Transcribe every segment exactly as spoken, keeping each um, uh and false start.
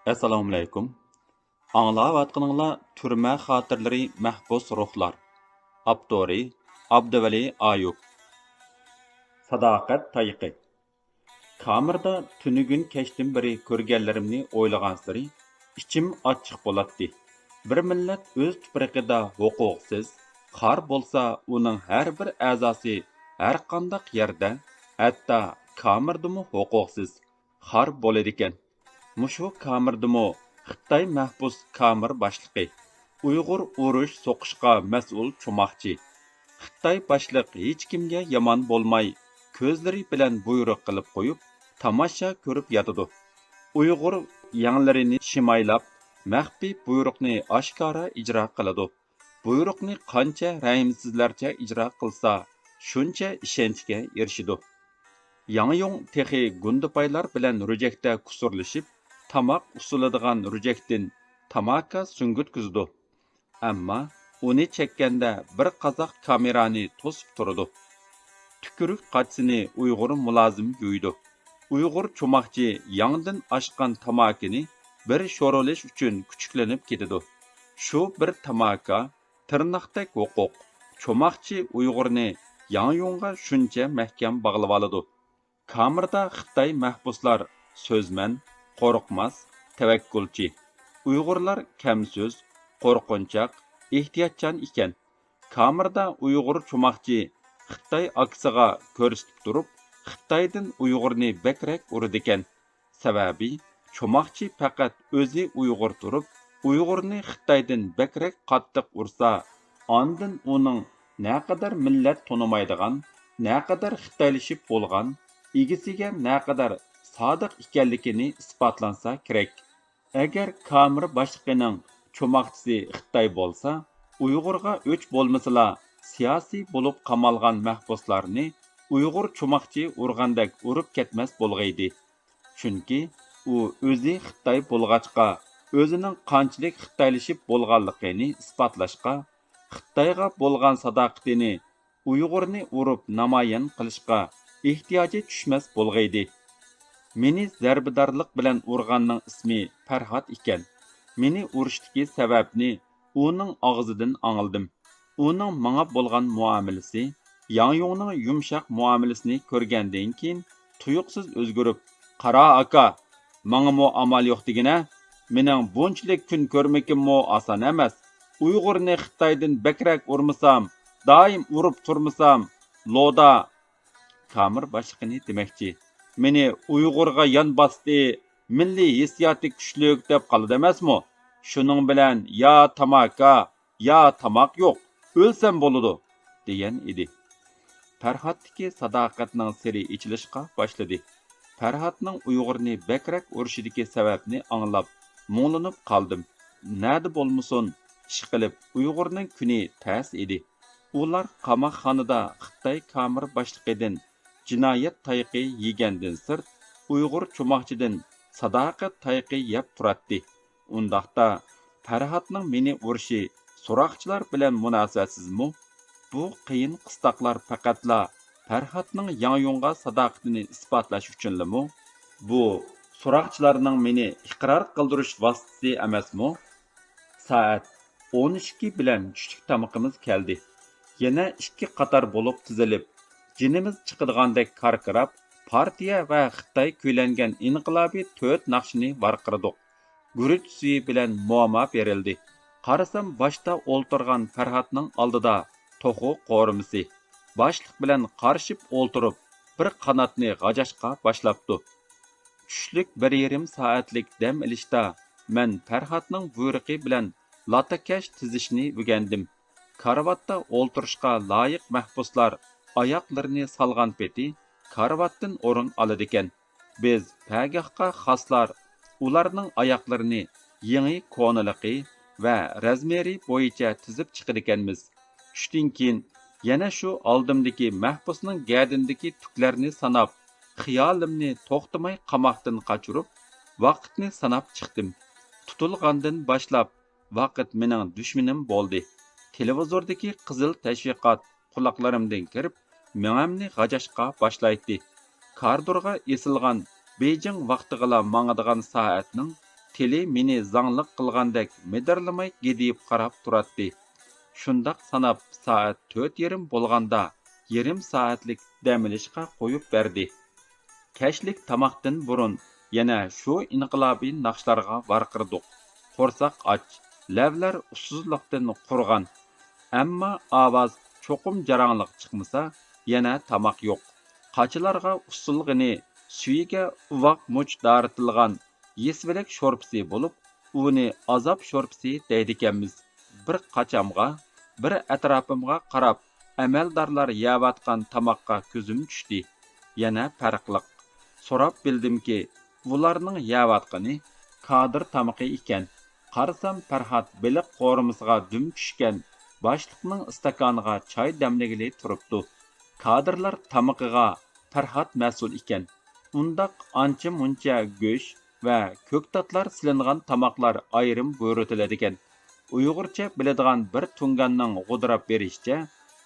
ئەسسالامۇئەلەيكۇم. ئاڭلاۋاتقىنىڭلار تۈرمە خاتىرىلىرى، مەھبۇس روھلار. ئاپتورى ئابدۇۋەلى ئايۇپ. ساداقەت تايىقى. كامېردا تۈنۈگۈن كەچتىن بېرى كۆرگەنلىرىمنى ئويلىغانسېرى ئىچىم ئاچچىق بولاتتى. بىر مىللەت ئۆز تۇپرىقىدا ھوقۇقسىز، خار بولسا، ئۇنىڭ ھەر بىر ئەزاسى ھەرقانداق يەردە، ھەتتا كامېردىمۇ ھوقۇقسىز، خار بولىدىكەن. مۇشۇ كامېردىمۇ خىتاي مەھبۇس كامېر باشلىقى، ئۇيغۇر ئۇرۇش سوقۇشقا مەسئۇل چوماقچى. خىتاي باشلىق ھېچكىمگە يامان بولماي، كۆزلىرى بىلەن بۇيرۇق قىلىپ قويۇپ، تاماشا كۆرۈپ ياتىدۇ. ئۇيغۇر يەڭلىرىنى شىمايلاپ، مەخپىي بۇيرۇقنى ئاشكارا ئىجرا قىلىدۇ. بۇيرۇقنى قانچە رەھىمسىزلەرچە ئىجرا قىلسا، شۇنچە ئىشەنچكە ئېرىشىدۇ. ياڭيۇڭ تېخى گۇندىپايلار بىلەن رۈجەكتە كۇسۇرلىشىپ، تاماق ئۇسۇلىدىغان رۈجەكتىن تاماكا سۈڭگۈتكۈزىدۇ. ئەمما ئۇنى چەككەندە بىر قازاق كامېرانى توسۇپ تۇرىدۇ. تۈكۈرۈك قاچىسىنى ئۇيغۇر مۇلازىم يۇيىدۇ. ئۇيغۇر چوماقچى ياڭدىن ئاشقان تاماكىنى بىر شورۇلۇش ئۈچۈن كۈچۈكلىنىپ كېتىدۇ. شۇ بىر تاماكا تىرناقتەك ھوقۇق. چوماقچى ئۇيغۇرنى ياڭيۇڭغا شۇنچە مەھكەم باغلىۋالىدۇ. كامېردا خىتاي مەھبۇسلار سۆزمەن، قورقماس، تەۋەككۈلچى. ئۇيغۇرلار كەمسۆز، قورقۇنچاق، ئېھتىياتچان ئىكەن. كامېردا ئۇيغۇر چوماقچى خىتاي ئاكىسىغا كۆرسىتىپ تۇرۇپ، خىتايدىن ئۇيغۇرنى بەكرەك ئۇرىدىكەن. سەۋەبى، چوماقچى پەقەت ئۆزى ئۇيغۇر تۇرۇپ، ئۇيغۇرنى خىتايدىن بەكرەك قاتتىق ئۇرسا، ئاندىن ئۇنىڭ نەقەدەر مىللەت تونۇمايدىغان، نەقەدەر خىتايلىشىپ بولغان، ئىگىسىگە نەقەدەر سادىق ئىكەنلىكىنى ئىسپاتلانسا كېرەك. ئەگەر كامېر باشلىقىنىڭ چوماقچىسى خىتاي بولسا، ئۇيغۇرغا ئۆچ بولمىسىلا، سىياسىي بولۇپ قامالغان مەھبۇسلارنى ئۇيغۇر چوماقچى ئۇرغاندەك ئۇرۇپ كەتمەس بولغىيدى. چۈنكى ئۇ ئۆزى خىتاي بولغاچقا، ئۆزىنىڭ قانچىلىك خىتايلىشىپ بولغانلىقىنى ئىسپاتلاشقا، خىتايغا بولغان ساداقىتىنى ئۇيغۇرنى ئۇرۇپ نامايان قىلىشقا ئېھتىياجى چۈشمەس بولغىيدى. مېنى زەربىدارلىق بىلەن ئۇرغاننىڭ ئىسمى پەرھات ئىكەن. مېنى ئۇرۇشتىكى سەۋەبنى ئۇنىڭ ئاغزىدىن ئاڭلىدىم. ئۇنىڭ ماڭا بولغان مۇئامىلىسى، ياڭيۇڭنىڭ يۇمشاق مۇئامىلىسىنى كۆرگەندىن كېيىن تۇيۇقسىز ئۆزگىرىپ، «قارا ئاكا، ماڭىمۇ ئامال يوق دېگىنە، مېنىڭ بۇنچىلىك كۈن كۆرمىكىممۇ ئاسان ئەمەس. ئۇيغۇرنى خىتايدىن بەكرەك ئۇرمىسام، دائىم ئۇرۇپ تۇرمىسام، لودا» كامېر باشلىقىنى دېمەكچى. «مېنى ئۇيغۇرغا يان باستى، مىللىي ھېسسىياتى كۈچلۈك دەپ قالىدۇ ئەمەسمۇ؟ شۇنىڭ بىلەن يا تاماكا، يا تاماق يوق، ئۆلسەم بولىدۇ» دېگەن ئىدى. پەرھاتتىكى ساداقەتنىڭ سىرى ئېچىلىشقا باشلىدى. پەرھاتنىڭ ئۇيغۇرنى بەكرەك ئۇرۇشىدىكى سەۋەبنى ئاڭلاپ مۇڭلىنىپ قالدىم. نەدە بولمىسۇن، ئىشقىلىپ ئۇيغۇرنىڭ كۈنى تەس ئىدى. ئۇلار قاماقخانىدا خىتاي كامېر باشلىقىدىن جىنايەت تايىقى يېگەندىن سىرت، ئۇيغۇر چوماقچىدىن ساداقەت تايىقى يەپ تۇراتتى. ئۇنداقتا، پەرھاتنىڭ مېنى ئۇرۇشى سوراقچىلار بىلەن مۇناسىۋەتسىزمۇ؟ بۇ قىيىن قىستاقلار پەقەتلا پەرھاتنىڭ ياڭيۇڭغا ساداقىتىنى ئىسپاتلاش ئۈچۈنلىمۇ؟ بۇ سوراقچىلارنىڭ مېنى ئىقرار قىلدۇرۇش ۋاسىتىسى ئەمەسمۇ؟ سائەت ئون ئىككى بىلەن چۈشلۈك تامىقىمىز كەلدى. يەنە ئىككى قاتار بولۇپ تىزىلىپ، جېنىمىز چىقىدىغاندەك كاركىراپ، پارتىيە ۋە خىتاي كۈيلەنگەن ئىنقىلابىي تۆت ناخشىنى ۋارقىرىدۇق. گۈرۈچ سۈيى بىلەن موما بېرىلدى. قارىسام، باشتا ئولتۇرغان پەرھاتنىڭ ئالدىدا توخۇ قورۇمىسى. باشلىق بىلەن قارىشىپ ئولتۇرۇپ، بىر قاناتنى غاجاشقا باشلاپتۇ. چۈشلۈك بىر يېرىم سائەتلىك دەم ئېلىشتا مەن پەرھاتنىڭ بۇيرۇقى بىلەن لاتاكەش تىزىشنى ئۆگەندىم. كارىۋاتتا ئولتۇرۇشقا لايىق مەھبۇسلار ئاياقلىرىنى سالغان پېتى كارىۋاتتىن ئورۇن ئالىدىكەن. بىز پەگاھقا خاسلار ئۇلارنىڭ ئاياقلىرىنى يېڭى كونىلىقى ۋە رەزمېرى بويىچە تىزىپ چىقىدىكەنمىز. چۈشتىن كېيىن يەنە شۇ ئالدىمدىكى مەھبۇسنىڭ گەدىنىدىكى تۈكلەرنى ساناپ، خىيالىمنى توختىماي قاماقتىن قاچۇرۇپ، ۋاقىتنى ساناپ چىقتىم. تۇتۇلغاندىن باشلاپ ۋاقىت مېنىڭ دۈشمىنىم بولدى. تېلېۋىزوردىكى قىزىل تەشۋىقات قۇلاقلىرىمدىن كىرىپ، مېڭەمنى غاجاشقا باشلايتتى. كاردۇرغا ئېسىلغان بېيجىڭ ۋاقتىغىلا ماڭىدىغان سائەتنىڭ تىلى مېنى زاڭلىق قىلغاندەك مىدىرلىماي گىدىيىپ قاراپ تۇراتتى. شۇنداق ساناپ سائەت تۆت يېرىم بولغاندا يېرىم سائەتلىك دەم ئېلىشقا قويۇپ بەردى. كەچلىك تاماقتىن بۇرۇن يەنە شۇ ئىنقىلابىي ناخشىلارغا ۋارقىرىدۇق. قورساق ئاچ، لەۋلەر ئۇسسۇزلۇقتىن قۇرۇغان. ئەمما ئاۋاز چوقۇم جاراڭلىق چىقمىسا، يەنە تاماق يوق. قاچىلارغا ئۇسسۇلغىنى، سۈيىگە ئۇۋاق مۇچ دارىتىلغان يېسىۋىلىك شورپىسى بولۇپ، ئۇنى ئازاب شورپىسى دەيدىكەنمىز. بىر قاچامغا، بىر ئەتراپىمغا قاراپ، ئەمەلدارلار يەۋاتقان تاماققا كۆزۈم چۈشتى. يەنە پەرقلىق. سوراپ بىلدىمكى، ئۇلارنىڭ يەۋاتقىنى كادىر تامىقى ئىكەن. قارىسام، پەرھات بېلىق قورۇمىسىغا دۈم چۈشكەن باشلىقنىڭ ئىستاكانىغا چاي دەملىگىلى تۇرۇپتۇ. كادىرلار تامىقىغا پەرھات مەسئۇل ئىكەن. ئۇنداق ئانچە-مۇنچە گۆش ۋە كۆكتاتلار سېلىنغان تاماقلار ئايرىم بۇيرۇتۇلىدىكەن. ئۇيغۇرچە بىلىدىغان بىر تۇڭگاننىڭ غودراپ بېرىشىچە،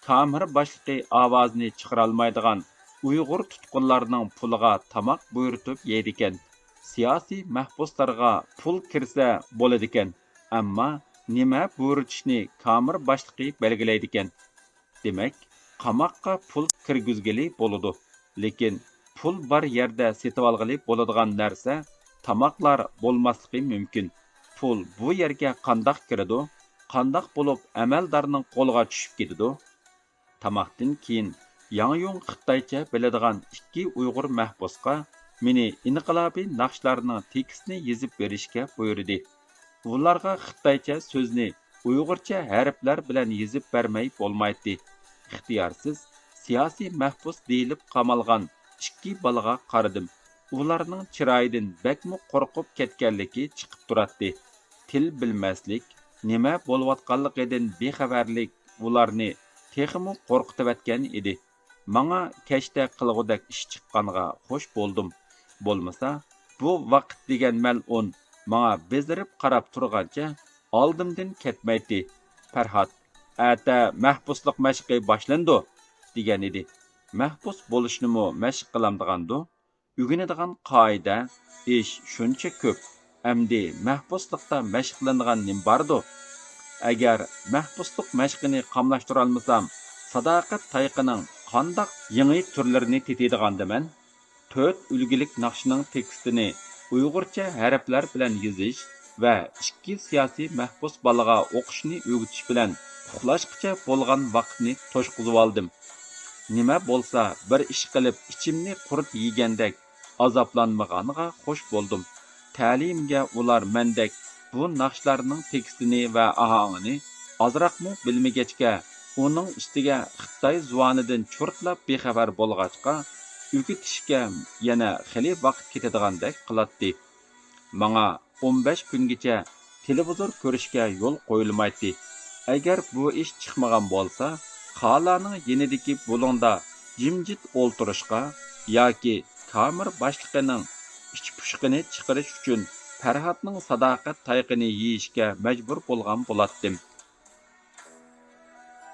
كامېر باشلىقى ئاۋازىنى چىقىرالمايدىغان ئۇيغۇر تۇتقۇنلارنىڭ پۇلىغا تاماق بۇيرۇتۇپ يەيدىكەن. سىياسىي مەھبۇسلارغا پۇل كىرسە بولىدىكەن، ئەمما نېمە بۇيرۇتۇشنى كامېر باشلىقى بەلگىلەيدىكەن. دېمەك، قاماققا پۇل كىرگۈزگىلى بولىدۇ، لېكىن پۇل بار يەردە سېتىۋالغىلى بولىدىغان نەرسە تاماقلار بولماسلىقى مۇمكىن. پۇل بۇ يەرگە قانداق كىرىدۇ؟ قانداق بولۇپ ئەمەلدارنىڭ قولىغا چۈشۈپ كېتىدۇ؟ تاماقتىن كېيىن ياڭيۇڭ خىتايچە بىلىدىغان ئىككى ئۇيغۇر مەھبۇسقا مېنى ئىنقىلابىي ناخشىلارنىڭ تېكىستىنى يېزىپ بېرىشكە بۇيرۇدى. ئۇلارغا خىتايچە سۆزنى ئۇيغۇرچە ھەرپلەر بىلەن يېزىپ بەرمەي بولمايتتى. ئىختىيارسىز سىياسىي مەھبۇس دېيىلىپ قامالغان ئىككى بالىغا قارىدىم. ئۇلارنىڭ چىرايىدىن بەكمۇ قورقۇپ كەتكەنلىكى چىقىپ تۇراتتى. تىل بىلمەسلىك، نېمە بولۇۋاتقانلىقىدىن بىخەۋەرلىك ئۇلارنى تېخىمۇ قورقۇتۇۋەتكەن ئىدى. ماڭا كەچتە قىلغۇدەك ئىش چىققانغا خوش بولدۇم. بولمىسا، بۇ ۋاقىت دېگەن مەلئۇن ماڭا بېزىرىپ قاراپ تۇرغانچە ئالدىمدىن كەتمەيتتى. پەرھات، ئەتە مەھبۇسلۇق مەشقى باشلىنىدۇ، دېگەنىدى. مەھبۇس بولۇشنىمۇ مەشىق قىلامدىغاندۇ؟ ئۆگىنىدىغان قائىدە، ئىش شۇنچە كۆپ، ئەمدى مەھبۇسلۇقتا مەشىق قىلىنىدىغان نېمە باردۇ؟ ئەگەر مەھبۇسلۇق مەشقىنى قاملاشتۇرالمىسام، ساداقەت تايىقىنىڭ قانداق يېڭى تۈرلىرىنى تېتىيدىغاندىمەن؟ تۆت ئۈلگىلىك ناخشىنىڭ تېكىستىنى ئۇيغۇرچە ھەرپلەر بىلەن يېزىش ۋە ئىككى سىياسىي مەھبۇس بالىغا ئوقۇشنى ئۆگىتىش بىلەن ئۇخلاشقىچە بولغان ۋاقىتنى توشقۇزۇۋالدىم. نېمە بولسا بىر ئىش قىلىپ ئىچىمنى قۇرت يېگەندەك ئازابلانمىغانغا خوش بولدۇم. تەلىيىمگە ئۇلار مەندەك بۇ ناخشىلارنىڭ تېكىستىنى ۋە ئاھاڭىنى ئازراقمۇ بىلمىگەچكە، ئۇنىڭ ئۈستىگە خىتاي زۇۋانىدىن چۇرتلاپ بىخەۋەر بولغاچقا، ئۆگىتىشكە يەنە خېلى ۋاقىت كېتىدىغاندەك قىلاتتى. ماڭا ئون بەش كۈنگىچە تېلېۋىزور كۆرۈشكە يول قويۇلمايتتى. ئەگەر بۇ ئىش چىقمىغان بولسا، خالانىڭ يېنىدىكى بۇلۇڭدا جىمجىت ئولتۇرۇشقا ياكى كامېر باشلىقىنىڭ ئىچ پۇشۇقىنى چىقىرىش ئۈچۈن پەرھاتنىڭ ساداقەت تايىقىنى يېيىشكە مەجبۇر بولغان بولاتتىم.